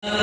Rokok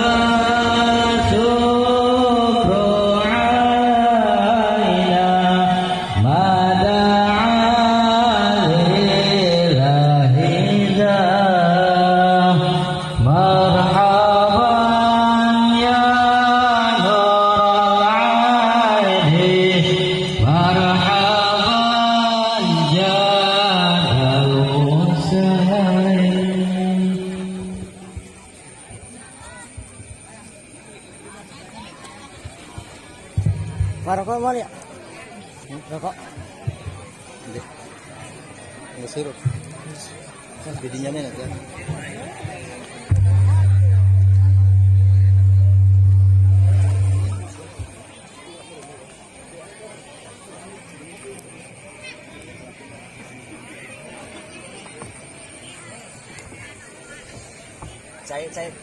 mau ya? Rokok. Hindi. Hindi sirup. Bidin niya na yan. Cair, cair.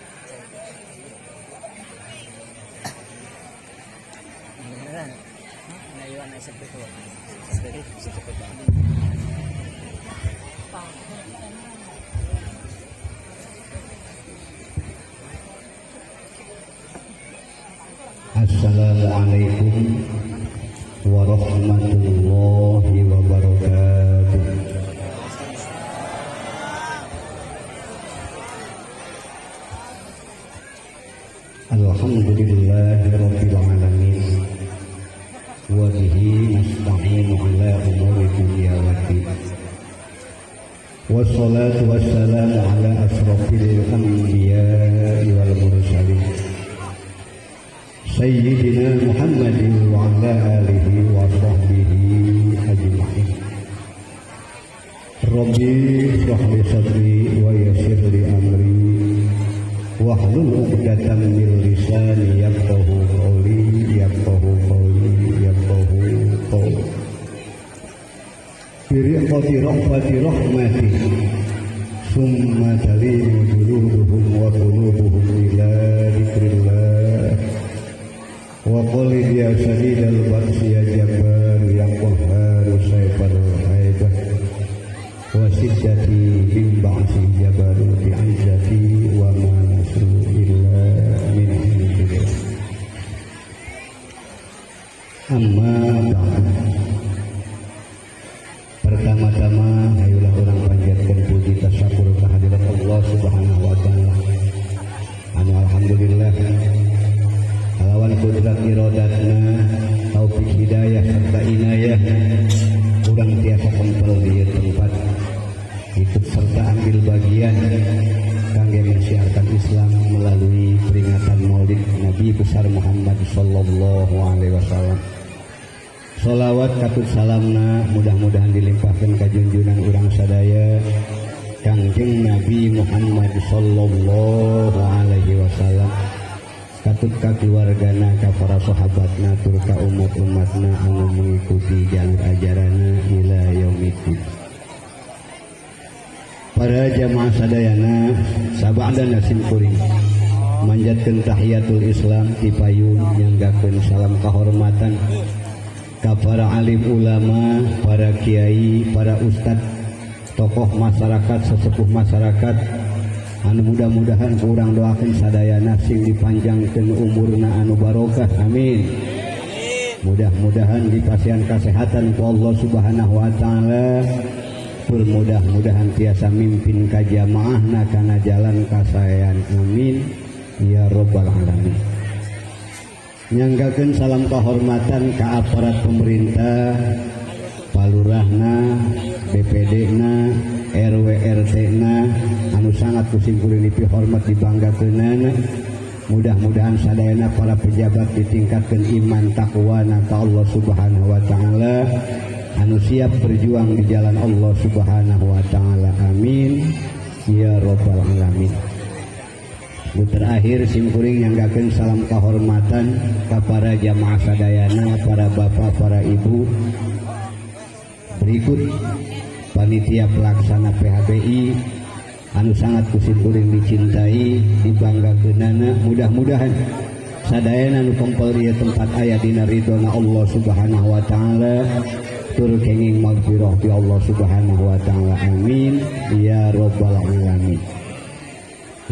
Assalamualaikum warahmatullahi wabarakatuh. Alhamdulillahi rabbil alamin wa bihi nasta'inu ala umuri dunya waddin. Wassalatu wassalamu ala asrafil anbiya'i wal mursalin Sayyidina Muhammadin wa ala alihi wa sahbihi ajma'in. Rabbi shrah li sadri wa yassir li amri wahlul 'uqdatam min lisani yafqahu qawli yafqahu qawli yafqahu qawli. Bi riqati rahmati rahmati summa talinu juluduhum wa qulubuhum ila dzikrillah. Wa qul ya sadidal ba'si ya jabbar ya qahhar sayfal haibah wa siddati min ba'si jabaruti izzati wa ma nasru illa min indillah. Amma ba'du. Pertama-tama hayulah orang panjatkeun puji tasyukur kehadirat Allah Subhanahu wa taala. Anu alhamdulillah lawan kudrat irodatna taufik hidayah serta inayah urang tiasa kempel di tempat ikut serta ambil bagian kangge mensiarkan Islam melalui peringatan Maulid Nabi besar Muhammad sallallahu alaihi wasallam. Salawat katut salamna mudah-mudahan dilimpahkan ka junjunan urang sadaya Kangjeng Nabi Muhammad sallallahu alaihi wasallam, katut ka keluargana, ka para sahabatna, tur ka umat-umatna anu mengikuti jalur ajaranna ila yaumiddin. Para jamaah sadayana sabada sim kuring manjatkeun tahiyatul Islam ti payun nyanggakeun salam kahormatan ka para alim ulama, para kiai, para ustad, tokoh masyarakat, sesepuh masyarakat anu mudah-mudahan kurang doakan sadayana sing dipanjangkeun umurna anu barokah, amin. Mudah-mudahan dipasihan kesehatan ku Allah Subhanahu wa taala, mudah-mudahan tiasa mimpin ka jamaahna kana jalan kasaean, amin ya rabbal alamin. Nyanggakeun salam kehormatan ka aparat pemerintah, palurahna, BPD-na, RW RT-na anu sangat kusim kuring dipihormat dibanggakeunana. Mudah-mudahan sadayana para pejabat ditingkatkan iman takwana ka Allah Subhanahu wa taala anu siap berjuang di jalan Allah Subhanahu wa taala, amin ya rabbal alamin. Nu terakhir simkuring nyanggakeun salam kehormatan ka para jamaah sadayana, para bapak, para ibu, berikut panitia pelaksana PHBI anu sangat kusim kuring dicintai dibanggakeunana. Mudah-mudahan sadayana anu kempel di tempat aya dina ridhona Allah Subhanahu wa taala tur kenging magfirah ti Allah Subhanahu wa taala, amin ya rabbal alamin.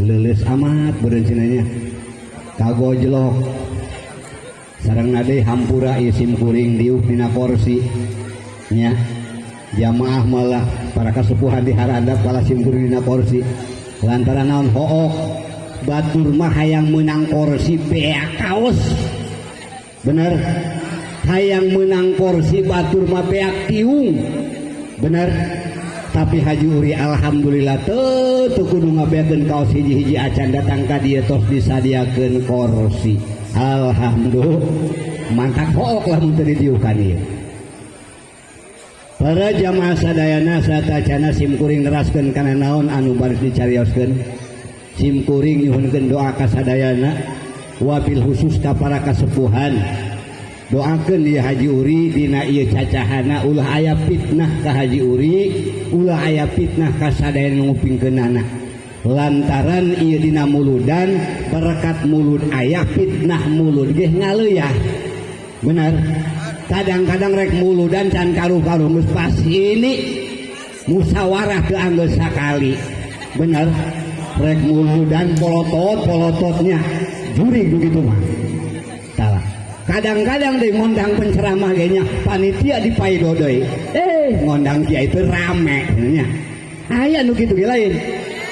Leuleus amat beureun cenah nya. Kagojlok. Sareng deui hampura ieu sim kuring diuk dina korsi. Nya. Jamaah malah para kasepuhan di haradap kalah sim kuring dina korsi. Lantaran naon hook batur mah hayang meunang korsi beak kaos. Bener? Hayang meunang korsi batur mah beak tiung. Bener? Tapi Haji Uri alhamdulillah teu kudu ngabeakeun kaos hiji-hiji acan datang ka dieu tos disadiakeun korsi. Alhamdulillah. Mantap hook lah mun teu ditiukan ieu. Para jamaah sadayana satacana sim kuring neraskeun kana naon anu baris dicarioskeun. Sim kuring nyuhunkeun doa ka sadayana wabil khusus ka para kasepuhan. Doakeun ieu Haji Uri dina ieu cacahana ulah aya fitnah ka Haji Uri, ulah aya fitnah ka sadayana ngupingkeunana. Lantaran ieu dina muludan berkat mulud aya fitnah mulud ge ngaleuyah. Bener? Kadang-kadang rek muludan can karuh-karuh geus pas ini musyawarah teu anggeus sakali. Bener? Rek muludan polotot-polototnya jurig begitu mah. Salah. Kadang-kadang deui ngondang penceramah ge nya panitia dipaido deui. Ngondang kiai teu rame nya. Aya nu kitu ge lain.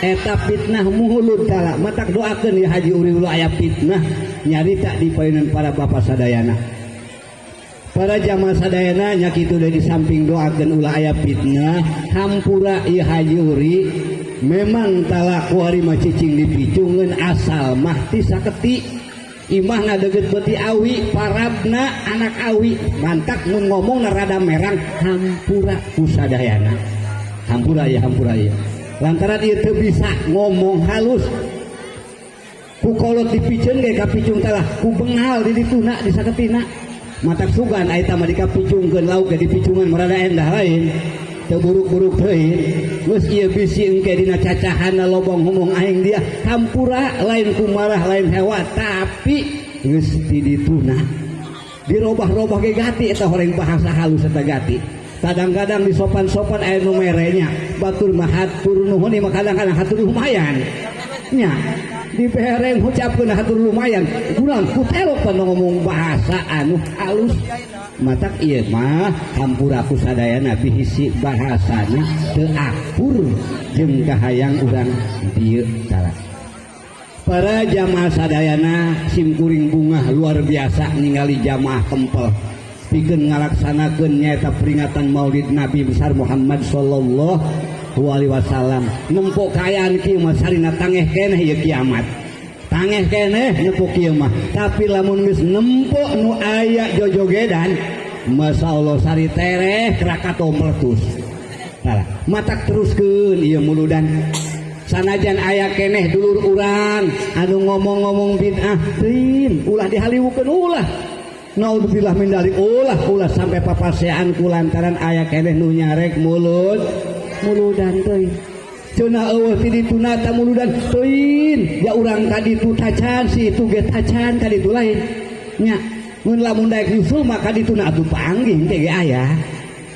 Eta fitnah muhulud tala. Matak doakeun ya Haji Uri ulah aya fitnah nyarita di payunan para bapak sadayana. Para jamaah sadayana nya kitu deui di samping doakeun ulah aya fitnah, hampura ieu Haji Uri memang tala kuari mah cicing dipicungeun asal mah ti saketi. Imah ngadeget beuti awi, parabna anak awi, mantak mun ngomong rada merang hampura ku sadayana. Hampura ya hampura ya. Lantaran ieu teu bisa ngomong halus. Ku kolot dipiceun ge kapicung talah, ku bengal di dituna di saketina. Matak sugan eta mah dikapicungkeun lauk ge dipicungan marada endah lain. Teu buruk-buruk teuing. Geus ieu bisi engke dina cacahana lobong ngomong aing dia hampura lain kumarah lain hewa tapi geus ti dituna. Dirobah-robah ge gati eta horeng bahasa halus eta gati. Kadang-kadang disopan-sopan aya nu merenya batur mah hatur nuhun mah kadang-kadang hatur lumayan. Nya dibereng ucapkeun hatur lumayan kurang kutelok pan ngomong bahasa anu halus. Matak ieu mah hampura ku sadayana bihisi bahasana teu akur jeung kahayang urang dieu tara. Para jamaah sadayana simkuring bungah luar biasa ningali jamaah tempel pikeun ngalaksanakeun nyaeta peringatan Maulid Nabi besar Muhammad sallallahu alaihi wasallam. Nempo kaayaan kieu mah sarina tangeh keneh ieu kiamat. Tangeh keneh nempo kieu mah, tapi lamun geus nempo nu aya jojogedan, masyaallah sari tereh Krakatau meletus. Salah. Matak teruskeun ieu muludan. Sanajan aya keneh dulur urang anu ngomong-ngomong bid'ah, teuing ulah dihaliwukeun ulah. Naudzubillah min dzalik, ulah ulah sampai papasean ku lantaran aya keneh nu nyarek mulut muludan teuing. Cenah eueuh ti dituna ta muludan teuing, ya urang ka ditu tacan si itu ge tacan ka ditu lain. Nya, mun lamun daek nyusul mah ka dituna atuh panggih teh ge aya.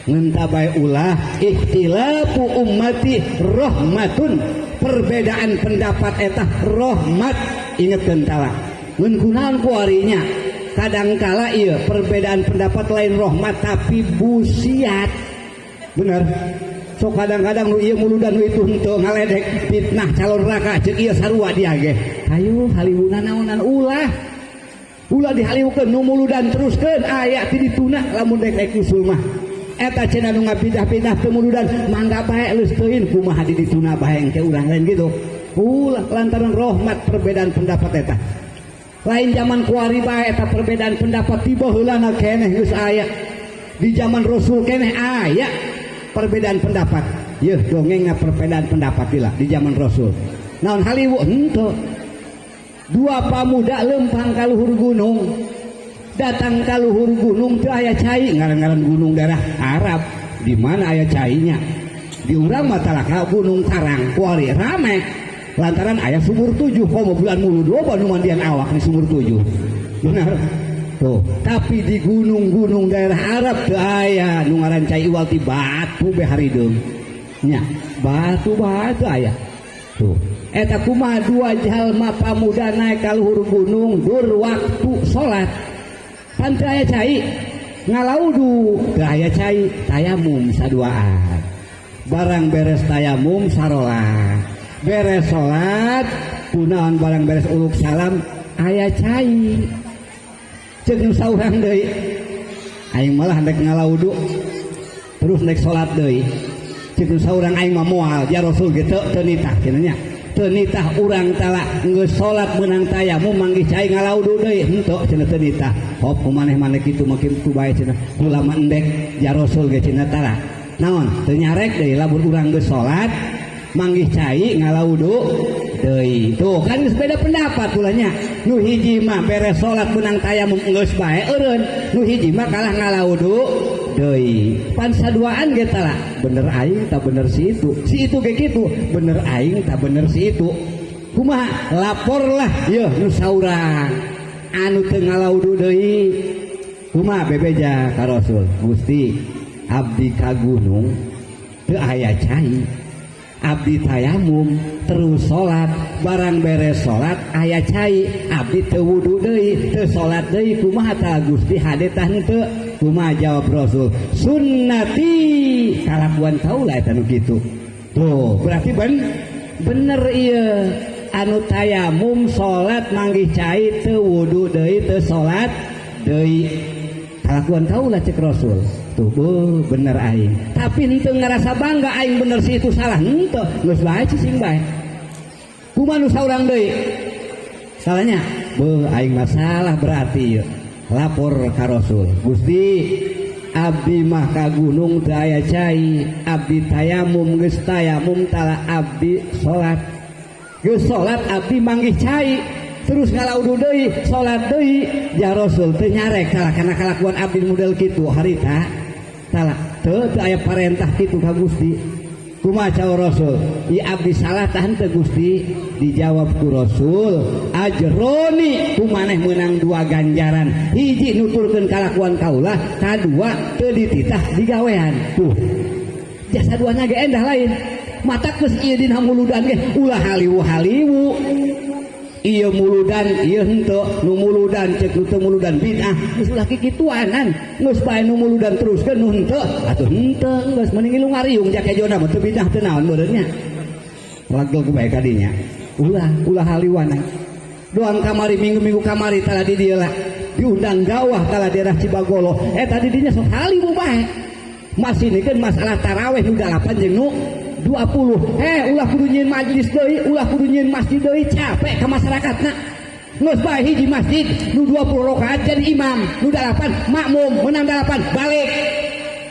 Ngan bae ulah ikhtilafu ummati rahmatun, perbedaan pendapat eta rahmat, ingetkeun tala. Mun kunaon kuarinya? Kadangkala ieu perbedaan pendapat lain rahmat tapi busiat. Bener? So kadang-kadang nu ieu muludan nu itu henteu ngaledek fitnah calon neraka ceuk ieu sarua dia ge. Hayu haliwona naonan ulah. Ulah dihaliwukeun nu muludan teruskeun aya ti dituna lamun dek rek usul mah. Eta cenah nu ngapindah-pindah teu muludan mangga bae leus teuing kumaha di dituna bae engke urang lain gitu. Ulah lantaran rahmat perbedaan pendapat eta. Lain zaman kuari bae eta perbedaan pendapat tiba heulana keneh geus aya. Di zaman Rasul keneh aya perbedaan pendapat. Yeuh dongengna perbedaan pendapat lah di zaman Rasul. Naon haliwu henteu. Dua pamuda lempang ka luhur gunung. Datang ka luhur gunung teu aya cai, ngaran-ngaran gunung daerah Arab. Di mana aya cainya? Di urang mah talaka Gunung Karang kuari rame. Lantaran aya sumur 7, komo bulan mulud loba nu mandian awak di sumur 7. Benar? Tuh, tapi di gunung-gunung daerah Arab teu aya nu ngaran cai iwal ti batu be harideung. Nya, batu-batu aya. Tuh, Eta kumaha dua jalma pamuda naik ka luhur gunung dur waktu salat. Pan teu aya cai ngalaudu, teu aya cai tayamum saduaan. Barang beres tayamum sarolat. Beres salat kunaon barang beres uluk salam aya cai. Ceuk nu saurang deui. Aing malah rek ngalaudu terus rek salat deui. Ceuk nu saurang aing mah moal ya Rasul ge teu nitah cenah nya. Teu nitah urang tala geus salat meunang tayamum manggih cai ngalaudu deui henteu cenah teu nitah. Hop kumaneh-maneh kitu mah kitu bae cenah. Ulama endek ya Rasul ge cenah tala. Naon teu nyarek deui lamun urang geus salat manggih cai ngalaudu deui. Tuh kan geus beda pendapat ulahnya. Nu hiji mah beres salat meunang tayamum geus bae eureun, nu hiji mah kalah ngalaudu deui. Pan saduaan ge tala, bener aing tak bener si itu. Si itu ge kitu, bener aing tak bener si itu. Kumaha? Laporlah yeuh nu saurang anu teu ngalaudu deui. Kumaha bebeja ka Rasul? Gusti, abdi ka gunung teu aya cai. Abdi tayamum terus salat, barang beres salat aya cai, abdi teu wudu deui, teu salat deui, kumaha tah Gusti hade tah henteu? Kumaha jawab Rasul? Sunnati kalakuan kaula eta nu kitu. Tuh, berarti bener ieu anu tayamum salat manggih cai teu wudu deui teu salat deui. Kalakuan kaula cek Rasul. Tuh, beuh, bener aing. Tapi henteu ngarasa bangga aing bener si itu salah henteu. Geus bae cicing bae. Kumaha nu saurang deui? Salahnya? Beuh, aing mah salah berarti ieu. Lapor ka Rasul. Gusti, abdi mah ka gunung teu aya cai, abdi tayamum geus tayamum tala abdi salat. Geus salat abdi manggih cai. Terus ngalaudu deui, salat deui. Ya Rasul teu nyarek kalah kana kalakuan abdi model kitu harita. Salah, teu aya parentah kitu ka Gusti. Kumaha jawab Rasul? I abdi salah tah henteu Gusti? Dijawab ku Rasul, ajroni ku maneh meunang dua ganjaran. Hiji nuturkeun kalakuan kaula, kadua teu dititah digawean. Tuh. Jasa duanya ge endah lain. Mata geus ieu dina muludan ge ulah haliwu-haliwu. Ieu muludan, ieu henteu, nu muludan ceuk nu teu muludan bid'ah, geus ulah kikituanan. Geus bae nu muludan teruskeun nu henteu, atuh henteu geus mending ngilu ngariung jakejona mah teu bid'ah teu naon meureun nya. Lagel ku bae kadinya. Ulah, ulah haliwanan. Doang kamari minggu-minggu kamari tala di dieu lah. Diundang dakwah tala daerah Cibagolo. Eta di dinya sok haliwu bae. Masih nikeun masalah taraweh nu 8 jeung nu 20. Ulah kudu nyieun majelis deui, ulah kudu nyieun masjid deui, capek ka masyarakatna. Geus bae hiji masjid nu 20 rakaat jadi imam, nu 8 makmum, menang 8 balik.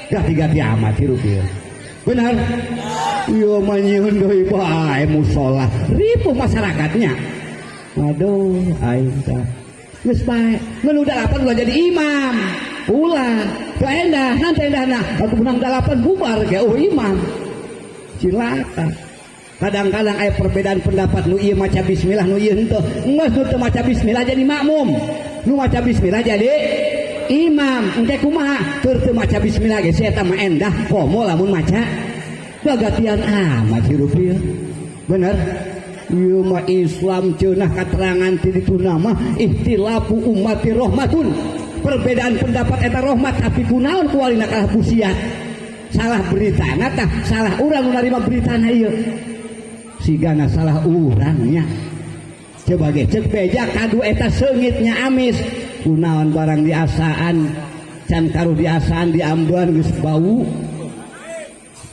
Ganti-ganti amat hirup ieu. Benar? Ieu mah nyieun deui bae musala. Ripuh masyarakatnya. Aduh, aing tah. Geus bae, nu 8 ulah jadi imam. Ulah, teu endah, nanti endahna. Atuh menang 8 bubar ge eueuh imam. Cilaka. Kadang-kadang aya perbedaan pendapat nu ieu maca bismillah nu ieu henteu. Geus nu teu maca bismillah jadi makmum. Nu maca bismillah jadi imam. Engke kumaha? Keur teu maca bismillah ge si eta mah endah komo lamun maca gagatian amat hirup ieu. Bener? Ieu mah Islam cenah katerangan ti dituna mah ikhtilafu ummati rahmatun. Perbedaan pendapat eta rahmat tapi kunaon kualina kalah busiat. Salah beritana tah, salah urang nu narima beritana ieu. Sigana salah urangnya. Coba ge ceuk beja kadu eta seungitnya amis. Kunaon barang diasaan can karuh diasaan diambean geus bau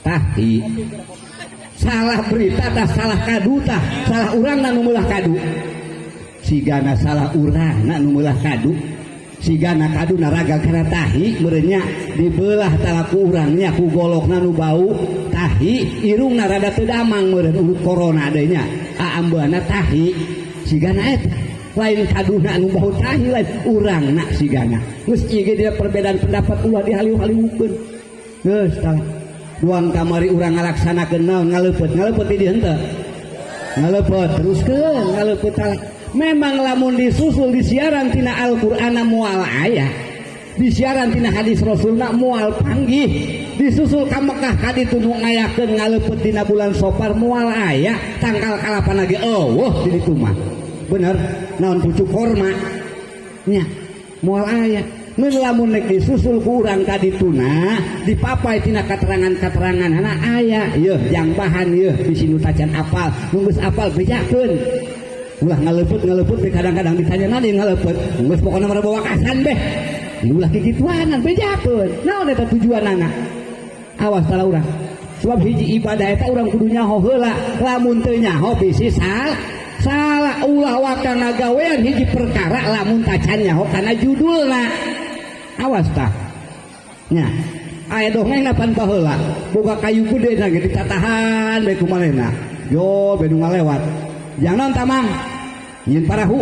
tahi. Salah berita tah, salah kadu tah, salah urangna nu meulah kadu. Sigana salah urangna nu meulah kadu. Sigana kadu naraga kana tahi meureunnya dibelah talaku urangnya ku golokna nu bau tahi irungna rada teu damang meureun urut corona deui nya aambeuna tahi sigana eta lain kaduna nu bau tahi lain urangna sigana geus ieu ge dina perbedaan pendapat ulah dihaliu-haliukeun geus tah duang kamari urang ngalaksanakeun naon ngaleupet ngaleupet di dieu henteu ngaleupet teruskeun ngaleupet tah. Memang lamun disusul di siaran tina Al-Qur'an moal aya, di siaran tina hadis Rasulna moal panggih, Disusul ka Mekah ka ditu nu ngayakeun ngaleupet dina bulan Sopar moal aya tangkal kalapa ge eueuh di ditu mah. Bener, naon pucuk korma nya moal aya. Ngan lamun rek disusul ku urang ka dituna dipapai tina katerangan-katerangan hana aya yeuh jang bahan yeuh bisi nu tacan apal nu geus apal bejakeun. Ulah ngaleupet-ngaleupet be kadang-kadang ditanya nadi ngaleupet geus pokona mah bawa wakasan beh. Ulah kikituanan bejakeun. Naon eta tujuanana? Awas salah urang. Sebab hiji ibadah eta urang kudu nyaho heula, lamun teu nyaho bisi salah. Ulah waka ngagawean hiji perkara lamun tacan nyaho kana judulna. Awas tah. Nya, aya dongeng pan baheula, boga kayu gede na ge ditatahan bae ku manehna. Yo be nu ngalewat. Jang naon tamang? Nyieun parahu.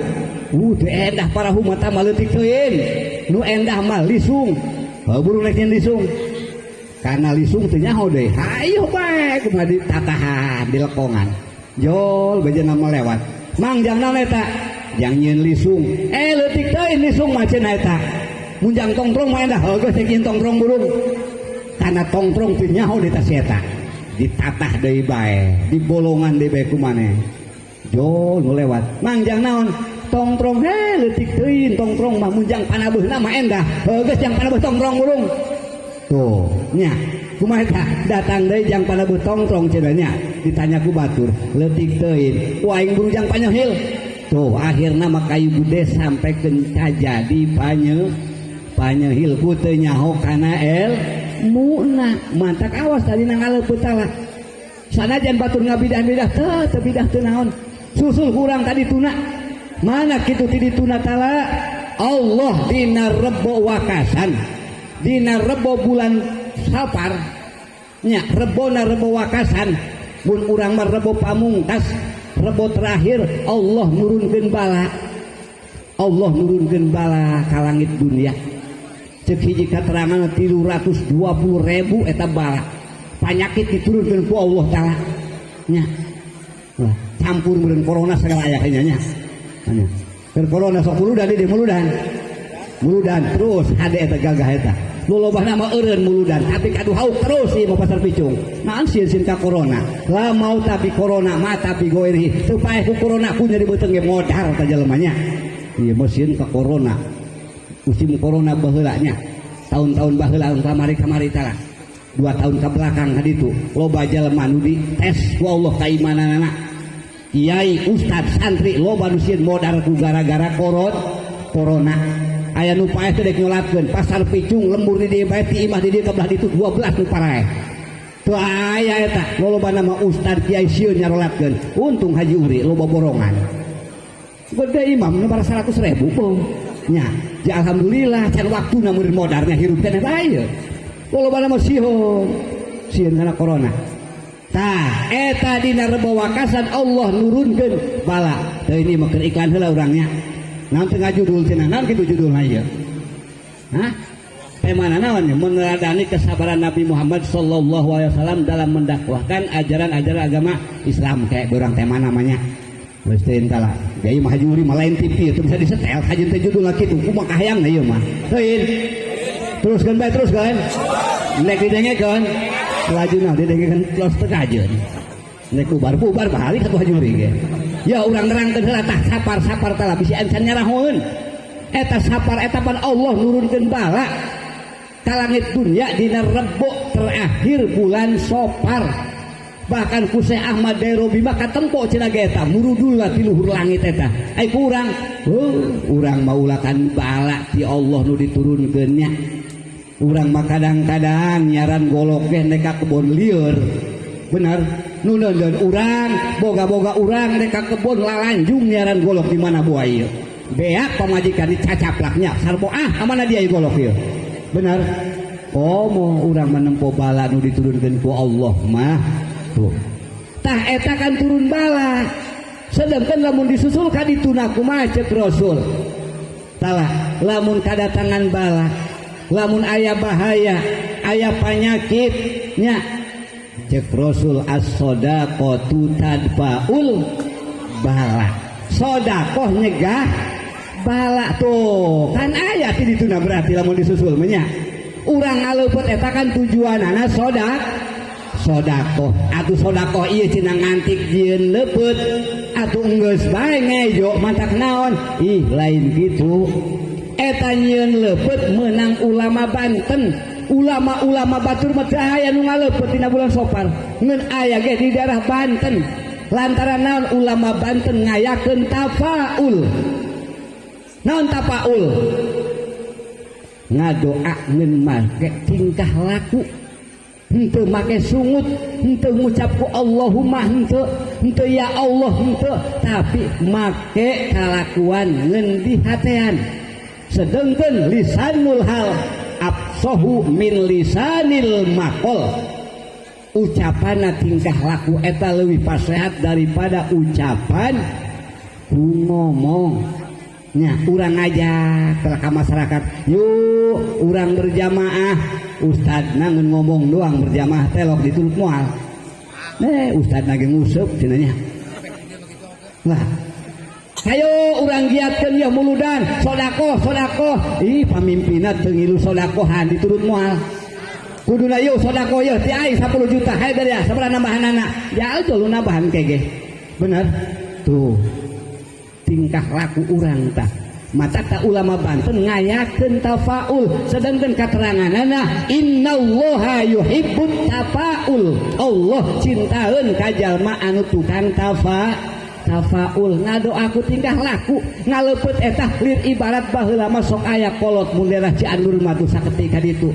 Teu endah parahu mata mah leutik teuing. Nu endah mah lisung. Heuh burung rek nyieun lisung. Karena lisung teu nyaho deui. Hayo bae kumaha ditatahan di lekongan. Jol bejana mah lewat. Mang jang naon eta? Jang nyieun lisung. Leutik teuing lisung mah cenah eta. Mun jang tongtrong mah endah. Heuh geus nyieun tongtrong burung. Karena tongtrong teu nyaho di tas eta. Ditatah deui bae, dibolongan deui bae ku maneh. Jol nu lewat. Mang jang naon? Tongtrong he leutik teuing tongtrong mah mun jang panabeuna mah endah. Heuh geus jang panabeuh tongtrong burung. Tuh, nya. Kumaha eta? Datang deui jang panabeuh tongtrong cenah nya. Ditanya ku batur, leutik teuing. Ku aing burung jang panyehil. Tuh, akhirna mah kayu gede sampai kenca jadi panyehil ku teu nyaho kana elmuna. Mantak awas tadi na ngaleupet salah. Sanajan batur ngabidah-bidah teu teu bidah teu naon. Susul kurang tadi tuna. Mana kitu ti dituna tala? Allah dina rebo wakasan. Dina rebo bulan Safar nya rebona rebo wakasan mun urang mah rebo pamungkas rebo terakhir Allah nurunkeun bala. Allah nurunkeun bala ka langit dunia. Ceuk hiji katerangan 320.000 eta bala. Panyakit diturunkeun ku Allah taala nya. Wah, campur meureun corona segala aya nya nya. Nya. Keur corona sok muludan di muludan. Muludan terus hade eta gagah eta. Nu lobahna mah eureun muludan tapi kadu hauk terus ieu mah pasar picung. Naon sieun ka corona? La mau tapi corona ma tapi goiri. Teu paeh ku corona ku nyeri beuteung ge modar ta jelema nya. Ieu mah sieun ka corona. Musim corona baheula nya. Tahun-tahun baheula kamari-kamari tah. 2 tahun ka belakang kaditu loba jelema nu dites ku Allah kaimananana. Kiai, ustad, santri loba nu sieun modar ku gara-gara corona. Aya nu paeh teh dek nyolatkeun pasar picung lembur di dieu bae ti imah di dieu ka belah ditu 12 nu paraeh. Teu aya eta loba nama ustad kiai sieun nyarolatkeun. Untung Haji Uri loba borongan. Gede imam nu 100.000 po. Nya, ja alhamdulillah can waktuna meureun modarnya hirup teh bae. Loba nama sieun. Sieun kana corona. Tah, eta dina rebo wakasan Allah nurunkeun bala. Teu ini mah keur iklan heula urangnya. Naon teu ngajudul cenah, naon kitu judulna ieu? Hah? Temana naon nya? Meneladani kesabaran Nabi Muhammad sallallahu alaihi wasallam dalam mendakwahkan ajaran-ajaran agama Islam kayak urang tema namanya. Geus teu entah lah. Jadi mah Haji Uri mah lain TV teu bisa disetel, haji teh judulna kitu, kumaha kahayangna ieu mah. Teuing. Teruskeun bae teruskeun. Nek didengekeun, lajuna didengekeun los teu kajeun. Nek bubar-bubar balik atuh Haji Uri ge. Ya urang nerangkeun heula tah sapar-sapar tah bisi encan nyarahoeun. Eta sapar eta pan Allah nurunkeun bala ka langit dunia dina rebo terakhir bulan Sopar. Bahkan ku Syekh Ahmad Dairobi mah katempo cenah ge eta murudulna ti luhur langit eta. Ai ku urang, urang maulakan bala ti Allah nu diturunkeun nya. Urang mah kadang-kadang nyaran golok ge nek ka kebon lieur. Bener, nu neundeun urang, boga-boga urang rek ka kebon lalanjung nyaran golok di mana buah ieu. Beak pamajikan dicacaplaknya, sarbo ah amana dia ieu golok ieu. Bener. Komo urang menempo bala nu diturunkeun ku Allah mah. Tuh. Tah eta kan turun bala. Sedangkan lamun disusul ka dituna kumaha ceuk Rasul. Tah lamun kadatangan bala, lamun aya bahaya, aya penyakit nya cek Rasul as-sadaqatu tadfaul bala. Sedekah nyegah bala tuh. Kan aya ti dituna berarti lamun disusul mah nya. Urang ngaleupet eta kan tujuanana sodakoh. Atuh sodakoh ieu cenah ngantik jieun leupeut. Atuh enggeus bae ngejo matak naon? Ih, lain kitu. Eta nyieun leupeut meunang ulama Banten. Ulama-ulama batur mah teu aya nu ngaleupet dina bulan Sopar. Ngan aya ge di daerah Banten. Lantaran naon ulama Banten ngayakeun tafaul. Naon tafaul? Ngadoa ngeun make tingkah laku. Henteu make sungut, henteu ngucap ku Allahumma henteu, henteu ya Allah henteu, tapi make kalakuan ngeun dihatean. Sedengkeun lisanul hal afsohu min lisanil maqal. Ucapan tingkah laku eta leuwih pasehat daripada ucapan ku ngomong. Nya urang ngajak ke masyarakat, yuk urang berjamaah. Ustadna ngan ngomong doang berjamaah telok diturut moal. Ustadna ge nguseup cenah nya. Lah, ayo urang giatkeun yeuh muludan, sodakoh, sodakoh. Ih, pamimpinna teu ngilu sodakohan diturut moal. Kuduna yeuh sodakoh yeuh ti aing 10 juta hae dari ya, sabaraha nambahanana. Ya lu nambahan kege. Bener? Tuh. Tingkah laku urang tah. Mata tak ulama Banten ngayakeun tafaul, sedangkan kateranganana innallaha yuhibbut tafaul. Allah cintaeun ka jalma anu tukang tafaul. Ngadoa ku tingkah laku ngaleupet eta lir ibarat baheula mah sok aya kolot mun daerah Cianjur mah tuh saketik ka ditu.